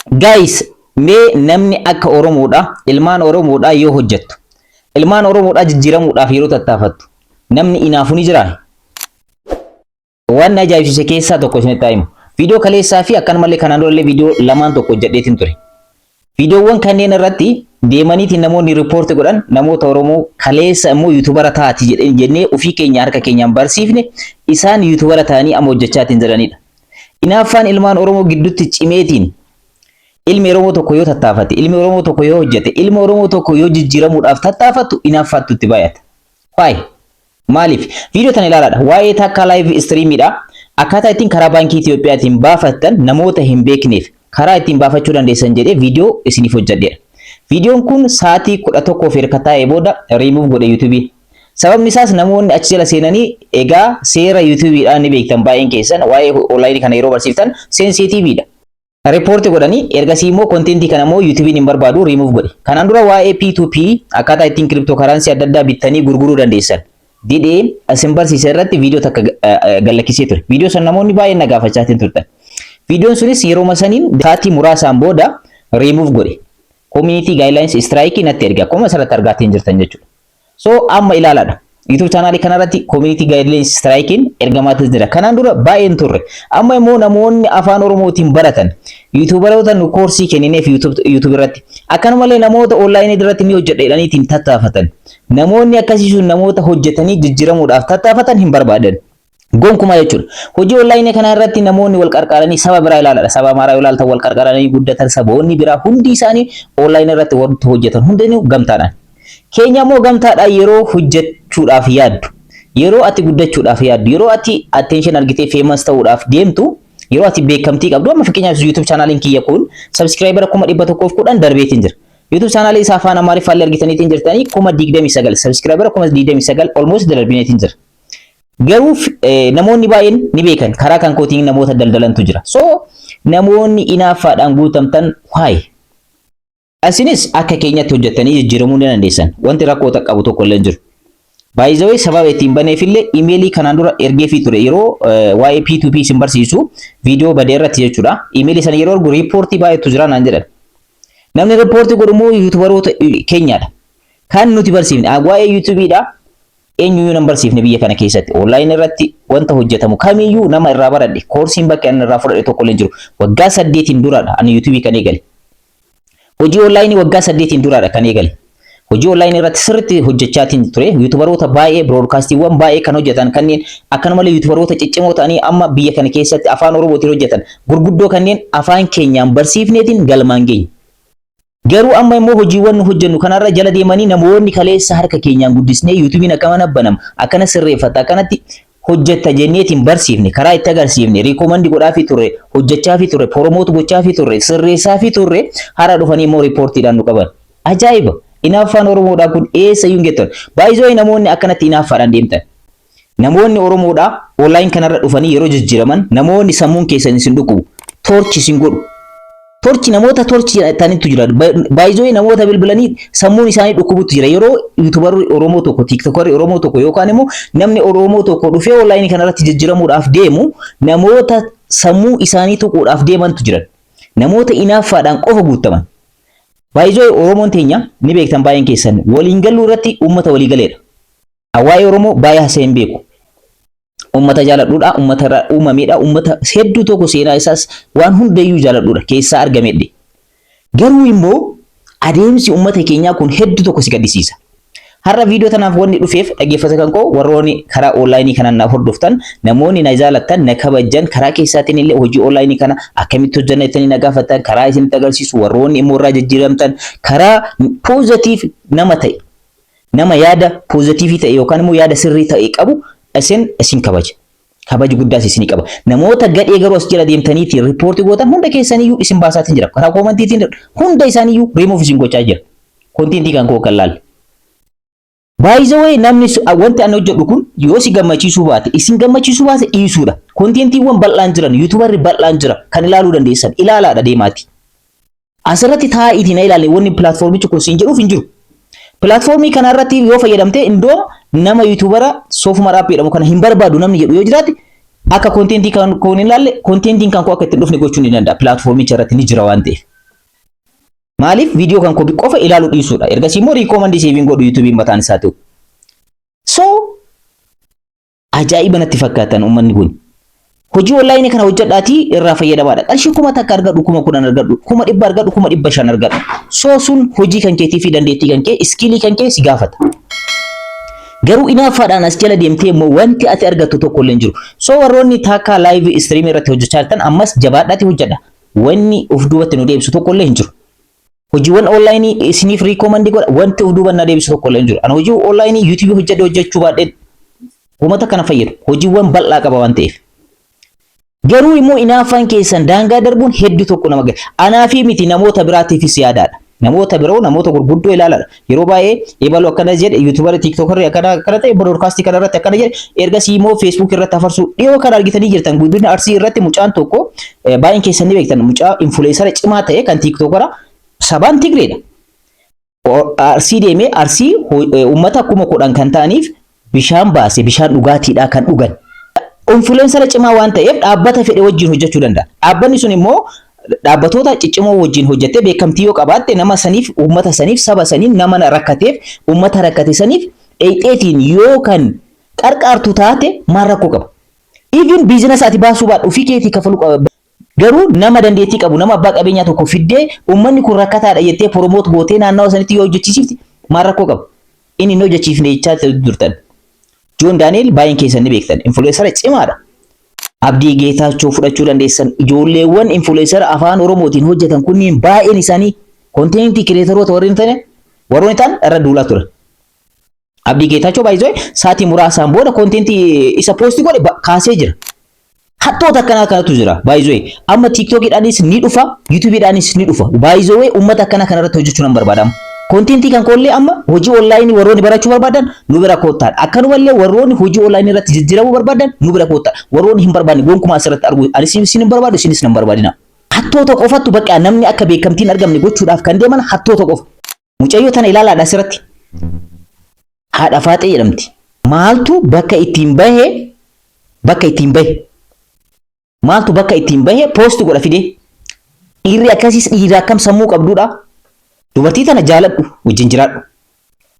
Guys, mee namni akka Oromoodha, ilmaan Oromoodha yoo hojjettu, ilmaan Oromoodha jijjiiramuudhaaf yeroo tattaafattu, namni inaafu ni jiraa? Waan na ajaa'ibsiise keessaa tokko isinitti haa himu. Viidiyoo kaleessaa fi akkanumallee kanaan durallee viidiyoo lamaan tokko hojjedheetiin ture. Viidiyoowwan kanneen irratti deemaniitiin namoonni report godhan namoota Oromoo kaleessa immoo YouTubera taati jennee ofii keenya harka keenyaan barsiifne, isaan YouTubera ta'anii amma hojjechaatiin jiranidha. Inaaffaan ilmaan Oromoo gidduutti cimeetiin ilmi Oromoo tokko yoo tattaafate, ilmi Oromoo tokko yoo hojjete, ilmi Oromoo tokko yoo jijjiiramuudhaaf tattaafattu, inaaffaattu itti baay'ata. Why? Maaliif? Viidiyoo tana ilaalaadha. Waa'ee takka live streamiidha. Akkaataa ittiin karaa baankii Itiyoophiyaatiin baafattan, namoota hin beekneef karaa ittiin baafachuu dandeessan jedhee viidiyoo isiniif hojjedheera. Viidiyoon kun sa'aatii 11 erga taa'ee booda riimuuf godhe YouTubeiin. Sababni isaas namoonni achi jala seenanii, egaa seera YouTubeiidhaan ni beektan, baay'een keessan waa'ee onlineii kana yeroo barsiiftan sensitiveiidha. Report godhanii ergasii immoo contentii kana immoo YouTubeiin hin barbaadu, riimuuf godhe. Kanaan dura waa'ee P2P, akkaataa ittiin cryptocurrency adda addaa bittanii gurguruu dandeessan didhee isin barsiise irratti viidiyoo takka gallakkisee ture. Viidiyoo san namoonni baay'een na gaafachaa turtan. Viidiyoon sunis yeroo saniin sa'aatii muraasaan booda riimuuf godhe. Community guidelines strike natti erga, akkuma asirratti argaatiin jirtan jechuudha. So amma ilaalaadha. YouTube channelii kanarratti community guidelines strikein ergamaatis jira. Kanaan dura baay'een turre. Amma immoo namoonni afaan Oromootiin baratan, YouTuberoota nu koorsii kennineef YouTube irratti, akkanumallee namoota online irratti ni hojjedha jedhaniitiin tattaafatan. Namoonni akkasii sun namoota hojjetanii jijjiiramuudhaaf tattaafatan hin barbaadan. Gonkumaa jechuudha. Hojii onlineii kana irratti namoonni wal qarqaaranii, saba biraa ilaalaadha. Saba Amaaraa yoo ilaaltan wal qarqaaranii guddatan, saboonni biraa hundi isaanii onlineii irratti wanti hojjetan hundinuu gamtaadhaan. Keenya immoo gamtaadhaan yeroo hojjechuudhaaf yaaddu, yeroo ati guddachuudhaaf yaaddu, yeroo ati attention argitee famous ta'uudhaaf deemtu, yeroo ati beekamtii qabdu, amma fakkeenyaaf YouTube channeliin kiyya kun subscribera 110,000 darbeetiin jira. YouTube channelii isaa afaan Amaariffaallee argitaniitiin jirtanii, 29,000, subscribera 29,000 almost darbineetiin jira. Garuu namoonni baay'een ni beekan, karaa kan kootiin namoota daldalantu jira. So namoonni inaaffaadhaan guutamtan, why? Isinis akka keenyatti hojjettanii jijjiiramuu ni dandeessan. Wanti rakkoo qabu tokko illee hin jiru. By the way, sababa ittiin baneefillee imeelii kanaan dura ergeefii ture, yeroo waa'ee P2P isin barsiisu viidiyoo badee irratti jechuudha. Imeelii sana yeroo ergu reportii baay'eetu jira naan jedhan. Namni reportii godhu immoo YouTuberoota keenyaadha. Kan nuti barsiifne waa'ee YouTubeiidha. Eenyuyyuu nan barsiifne biyya kana keessatti. Online irratti wanta hojjetamu kamiyyuu nama irraa baradhe, koorsiin bakka inni irraa fudhadhe tokko illee jiru. Waggaa 8n duraadha ani YouTubeii kan eegale. Hojii onlineii waggaa 8n duraadha kan eegale. Hojii onlineii irratti sirriitti hojjechaatiin ture. YouTuberoota baay'ee, broadcastiiwwan baay'ee kan hojjetan kanneen, akkanumallee YouTuberoota ciccimoo ta'anii amma biyya kana keessatti afaan Oromootiin hojjetan gurguddoo kanneen afaan keenyaan barsiifneetiin galmaan geenye. Garuu amma immoo hojiiwwan nu hojjennu kanarra jala deemanii namoonni kaleessa harka keenyaan guddisnee, YouTubeiin akkana banama, akkana sirreeffata, akkanatti hojjetta jenneetiin barsiifne, karaa itti agarsiifne, recommend godhaafii turre, hojjechaafii turre, promote gochaafii turre, sirreessaafii turre, hara dhufanii immoo reportiidhaan nu qaban. Ajaa'iba! Inaaffaan Oromoodhaa kun eessa iyyuu hin gettan. Baay'isoo namoonni akkanatti inaaffaadhaan deemtan. Namoonni Oromoodhaa online kanarra dhufanii yeroo jijjiiraman, namoonni sammuun keessan isin dhukkubu, torture isin godhu. Torture, namoota torture ta'anitu jira. Baay'isoo namoota bilbilanii sammuun isaanii dhukkubutu jira. Yeroo YouTuberri Oromoo tokko, TikTokerri Oromoo tokko yookaan immoo namni Oromoo tokko dhufee onlineii kanarratti jijjiiramuudhaaf deemu, namoota sammuu isaanii tuquudhaaf deemantu jiran. Namoota inaaffaadhaan qofa guutaman. Baay'isoo Oromoon teenya ni beektan, baay'een keessan waliin galuu irratti uummata walii galeedha. Waa'ee Oromoo baay'ee haasa'ee hin beeku. Uummata jaaladhuudha, uummata irraa uumameedha, uummata hedduu tokko seenaa isaas waan hundayyuu jaaladhuudha keessaa argamedhe. Garuu immoo adeemsi uummata keenyaa kun hedduu tokko si gaddisiisa. Har'a viidiyoo tanaaf wanni dhufeef, dhaggeeffata kan koo warroonni karaa onlineii kanaan na hordoftan, namoonni na jaalattan, na kabajjan, karaa keessaatiin illee hojii onlineii kana akkamitti hojjanna jettanii na gaafattan, karaa isinitti agarsiisu, warroonni immoo irraa jijjiiramtan, karaa positive nama ta'e, nama yaada positiveii ta'e yookaan immoo yaada sirrii ta'e qabu isin kabaja. Kabaji guddaas isinii qaba. Namoota gadhee garuu as jala deemtaniitiin reportii gootan hunda keessaniyyuu isin baasaatiin jira. Karaa commentiitiin hunda isaaniiyyuu riimuuf isin gochaa jira. Contentii kan koo kan laalle. By the way, namni wanti ani hojjedhu kun yoo si gammachiisuu baate, isin gammachiisuu baate, dhiisuudha. Contentiiwwan bal'aan jiran, YouTuberri bal'aan jira kan ilaaluu dandeessan, ilaalaadha deemaati. Asirratti taa'iitii na ilaalle wanni platformichi kun siin jedhuuf hin jiru. Platformii kanarratti yoo fayyadamte, indoo nama YouTubera Soofuma Raap jedhamu kana hin barbaadu namni jedhu yoo jiraate, akka contentii kan kun hin ilaalle, contentiin kan koo akka itti dhufne gochuu ni danda'a. Platformicha irratti ni jira waan ta'eef. Maaliif? Viidiyoo kan koo qofa ilaaluu dhiisuudha. Ergasii immoo recommend siif hin godhu YouTubeiin mataan isaa ta'u. So ajaa'iba natti fakkaatan uummanni kun. Hojii onlineii kana hojjedhaatii irraa fayyadamaadha. Qarshii 1000 argadhu, 10,000 argadhu, 100,000 argadhu, 500,000 argadhu. So sun hojii kan keetii fi dandeettii kan kee, skillii kan kee si gaafata. Garuu inaaffaadhaan as jala deemtee immoo wanti ati argattu tokko illee hin jiru. So warroonni takka live streamii irratti hojjechaa jirtan, ammas jabaadhaatii hojjedha. Wanni of duubatti nu deebisu tokko illee hin jiru. Hojiiwwan onlineii isiniif recommend godha, wanti of duuba na deebisu tokko illee hin jiru. Ani hojii onlineii YouTubeii hojjedhe, hojjechuu baadhee uummata kana fayyadu hojiiwwan bal'aa qaba waan ta'eef. Garuu immoo inaaffaan keessan daangaa darbuun hedduu tokko nama gahe. Anaa fi miti, namoota biraatiifis yaadaadha. Namoota biroo, namoota gurguddoo ilaalaadha. Yeroo baay'ee ebaluu akkana jedhe, YouTuberii, TikTokerii akkana akkana ta'e, broadcastii kana irratti akkana jedhe, ergasii immoo Facebook irratti afarsuu dhiyoo kana argitanii jirtan. Guddina Arsii irratti mucaan tokko, baay'een keessan ni beektan, mucaa influencera cimaa ta'e kan TikTokera, sabaan Tigreedha. Arsii deemee Arsii uummata 10,000 kan ta'aniif bishaan baase, bishaan dhugaatiidhaa kan dhugan. Influencera cimaa waan ta'eef dhaabbata fedhe wajjin hojjechuu danda'a. Dhaabbanni sun immoo dhaabbatoota ciccimoo wajjin hojjettee beekamtii yoo qabaatte, nama saniif, uummata saniif, saba saniif, nama rakkateef, uummata rakkate saniif dheeyxeetiin yoo kan qarqaartu taate maal rakkoo qaba? Even businessa ati baasuu baadhu, ofii keetii kafaluu qaba. Garuu nama dandeettii qabu, nama abbaa qabeenyaa tokko fiddee, uummanni kun rakkataadha jettee promote gootee naannawa sanitti yoo hojjechiisifte maal rakkoo qaba? Inni hin hojjechiifne jechaa turtan. Joon Daani'el baay'een keessan ni beektan. Influencera cimaadha. Abdii Geetaachoo fudhachuu dandeessan. Ijoolleewwan influencera afaan Oromootiin hojjetan kunniin baay'een isaanii content creatoroota warreen ta'an, warroonni ta'an irra duulaa turan. Abdii Geetaachoo baay'isee sa'aatii muraasaan booda contentii isa post godhe kaasee jira. Hattoota akkanaa kanatu jira baay'isee. Amma TikTokiidhaanis ni dhufa, YouTubeiidhaanis ni dhufa. Baay'isee uummata akkanaa kanarratti hojjechuu nan barbaadama. Contentii kan koollee amma hojii onlineii warroonni barachuu barbaadan nu bira koottaa. Akkanumallee warroonni hojii onlineii irratti jijjiiramuu barbaadan nu bira koottaa. Warroonni hin barbaanne gonkumaa asirratti argu. Anis isin hin barbaadu, isinis nan barbaadina. Hattoota qofattu bakka namni akka beekamtiin argamne gochuudhaaf kan deeman hattoota qofa. Mucayyoo tana ilaalaadha asirratti. Haadha Faaxee jedhamti. Maaltu bakka ittiin bahe, bakka ittiin bahe? Maaltu bakka ittiin bahe post godha fide? Dhiirri akkasiis dhiira akkam sammuu qabduudha? Dubartii tana jaaladhu, wajjin jiraadhu.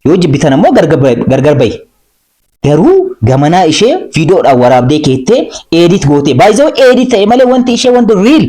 Yoo jibbitan ammoo gargar bahi. Garuu gamanaa ishee viidiyoodhaan waraabdee keettee edit gootee, baay'isee edit ta'e malee wanti ishee, wanti real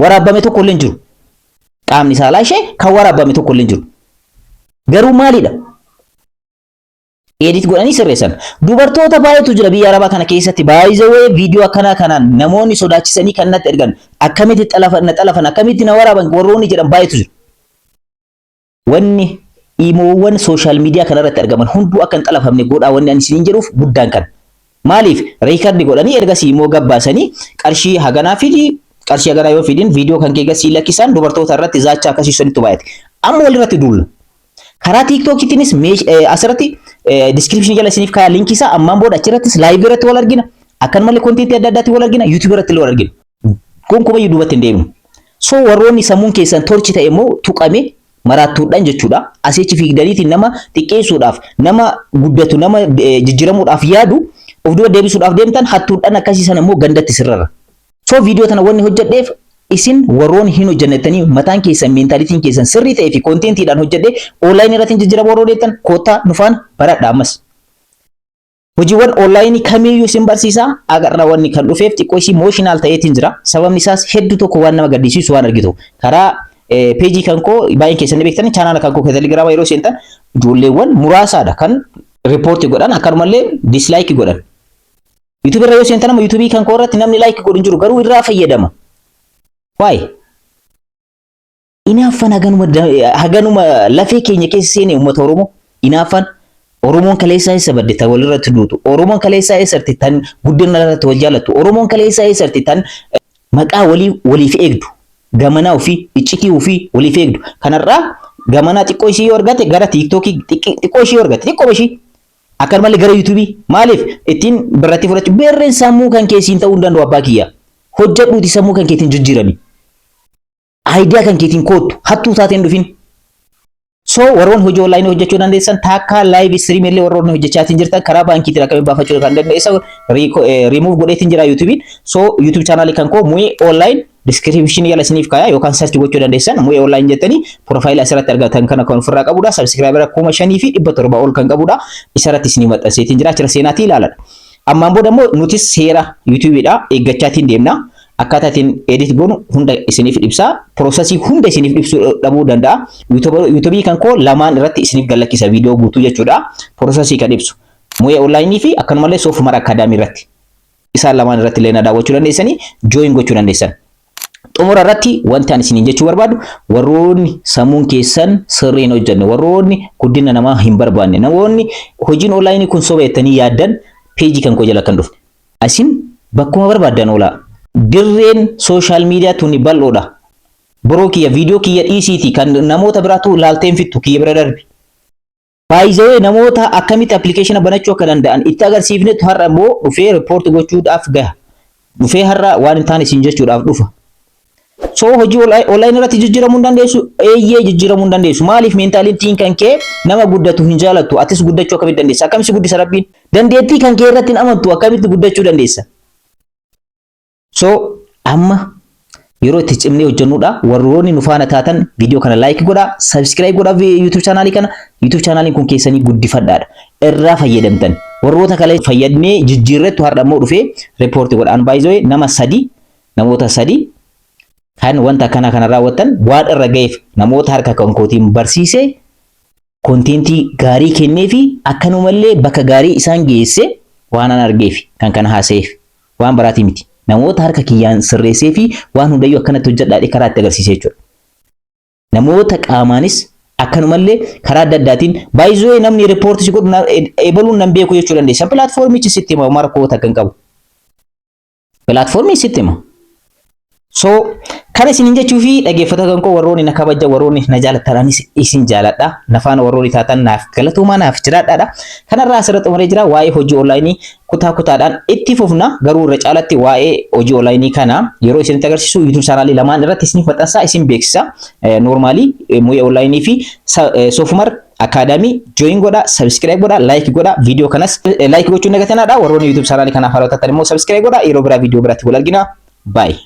waraabame tokko illee hin jiru. Qaamni saalaa ishee kan waraabame tokko illee hin jiru. Garuu maalidha? Edit godhanii sirreessan. Dubartoota baay'eetu jira biyya Arabaa kana keessatti. Baay'isee viidiyoo akkanaa kanaan namoonni sodaachisanii kan natti ergan, akkamitti xalafan, na xalafan, akkamitti na waraaban warroonni jedhan baay'eetu jira. Wanni imoowwan social media kanarratti argaman hunduu akka hin xalafamne godhaa wanni ani isiniin jedhuuf guddaan kana. Maaliif? Record godhanii ergasii immoo gabbaasanii qarshii haganaa fidi, qarshii haganaa yoo fidin viidiyoo kan kee gasii lakkisan, dubartoota irratti zaachaa akkasii sanitti baay'ate. Amma walirratti duulla. Karaa TikTokiitiinis asirratti descriptionii jala isiniif kaayaa linkii isaa. Ammaan booda achirrattis liveii irratti wal argina. Akkanumallee contentii adda addaatiin wal argina. YouTubeii irratti illee wal argina. Gonkumayyuu duubatti hin deemnu. So warroonni sammuun keessan torchi ta'e immoo tuqame maraattuudhaan jechuudha. Asii achi fiigdaniitiin nama xiqqeessuudhaaf, nama guddatu, nama jijjiiramuudhaaf yaadu of duuba deebisuudhaaf deemtan, hattuudhaan akkasii sana immoo gandatti sirrara. So viidiyoo tana wanni hojjedheef isin warroonni hin hojjennettanii mataan keessan, mentalityn keessan sirrii ta'ee fi contentiidhaan hojjedhee onlineii irratti hin jijjiiramu warroonni jettan, koottaa nufaan baradha ammas. Hojiiwwan onlineii kamiiyyuu isin barsiisaa. Agarra wanni kan dhufeef xiqqoo ishii emotional ta'eetiin jira. Sababni isaas hedduu tokko waan nama gaddisiisu waan argitu. Karaa pageii kan koo baay'een keessan ni beektanii, channela kan koo Telegiraama yeroo seentan ijoolleewwan muraasaadha kan report godhan, akkanumallee dislike godhan. YouTube irra yoo seentan amma YouTubeii kan koo irratti namni like godhu hin jiru, garuu irraa fayyadama. Waa'ee inaaffan haganuma lafee keenya keessa seene uummata Oromoo inaaffan. Oromoon kaleessaa eessa badde tan walirratti duutu? Oromoon kaleessaa eessatti tan guddina irratti wal jaalattu? Oromoon kaleessaa eessatti tan maqaa walii waliif eegdu? Gamanaa ofii, iccitii ofii waliif eegdu. Kanarraa gamanaa xiqqoo ishii yoo argate gara TikTokii, xiqqoo ishii yoo argate, xiqqoo ishii, akkanumallee gara YouTubeii, maaliif ittiin birratti fudhachuu? Beerreen sammuu kan keessiin ta'uu hin danda'u, abbaa kiyya. Hojjedhuuti sammuu kan keetiin jijjiirami. Idea kan keetiin koottu, hattuu taateen dhufin. So warroonni hojii onlineii hojjechuu dandeessan, takka live stream illee warroonni hojjechaatiin jirtan, karaa baankiitiin akkamiin baafachuu kan dandeessan riimuuf godheetiin jira YouTubeiin. So YouTube channelii kan koo Mu'ee Online Description jala isiniif kaaya yookaan search gochuu dandeessan. Mu'ee Online jettanii profile asirratti argatan kana kan ofirraa qabudha. Subscriber 5700 ol kan qabudha. Isarratti isinii maxxanseetiin jira. Achirra seenaatii ilaaladha. Ammaan booda immoo nutis seera YouTubeiidha eeggachaatiin deemna. Akkaataa ittiin edit goonu hunda isiniif ibsa. Processii hunda isiniif ibsuu dhabuu danda'a. YouTubeii kan koo lamaan irratti isiniif gallakkisa viidiyoo guutuu jechuudha. Processii kan ibsu. Mu'ee Onlineii fi akkanumallee Soofumar Academy irratti. Isaan lamaan irratti illee na daawwachuu dandeessanii, join gochuu dandeessan. Xumura irratti wanti ani isiniin jechuu barbaadu, warroonni sammuun keessan sirrii hin hojjenne, warroonni guddina namaa hin barbaanne, namoonni hojiin onlineii kun soba jettanii yaaddan, peejii kan koo jala kan dhufne. Isin bakkuma barbaaddan oolaa. Dirreen social media tuni bal'oodha. Boroo kiyya viidiyoo kiyya dhiisiiti, kan namoota biraatu laalteen fittu kiyya bira darbi. Baay'ee namoota akkamitti applicationa banachuu akka danda'an itti agarsiifnetu har'a immoo dhufee report gochuudhaaf gaha. Dhufee har'a waan hin taane isin jechuudhaaf dhufa. So hojii online irratti jijjiiramuu hin dandeessu? Eeyyee, jijjiiramuu hin dandeessu. Maaliif? Mentalityn kan kee nama guddatu hin jaalattu. Atis guddachuu akkamitti dandeessa? Akkamitti guddisa Rabbiin? Dandeettii kan kee irratti hin amantu, akkamitti guddachuu dandeessa? So amma yeroo itti cimnee hojjennudha. Warroonni nu faana taatan viidiyoo kana like godhaa, subscribe godhaa YouTube channelii kana. YouTube channeliin kun keessanii guddifadhaadha. Irraa fayyadamtan. Warroota kalee fayyadnee jijjiirrettu har'a immoo dhufee report godhaan. Baay'ee nama sadi, namoota sadi kan wanta akkana kana raawwatan waan irra ga'eef, namoota harka kan kootiin barsiisee, contentii gaarii kennee fi akkanumallee bakka gaarii isaan geesse waan an argeef kan kana haasa'eef, waan baraatii miti. Namoota harka kiyyaan sirreessee fi waan hundayyuu akkanatti hojjedhaadhee karaa itti agarsiisee jechuudha. Namoota qaamaanis akkanumallee karaa adda addaatiin baay'ee namni report si godhu ebaluun nan beeku jechuu dandeessa. Platformichi sitti hima, rakkoo takka hin qabu. Platformiin sitti hima. So kana isinin jechuu fi dhaggeeffattoota kan koo, warroonni na kabaja, warroonni na jaalatanis isin jaaladha. Na faana warroonni taatan naaf galatoomaa, naaf jiraadhaadha. Kanarraa asirratti xumuree jira. Waa'ee hojii onlineii kutaa kutaadhaan itti fufna, garuu irra caalatti waa'ee hojii onlineii kana yeroo isinitti agarsiisu YouTube channelii lamaan irratti isiniif maxxansaa, isin beeksisa. Normalii Mu'ee Onlineii fi Soofumar Academy join godha, subscribe godha, like godha, viidiyoo kanas like gochuun dagatanaadha. Warroonni YouTube channelii kanaaf haaraa taatan immoo subscribe godha. Yeroo biraa viidiyoo biraatti wal argina. Bye.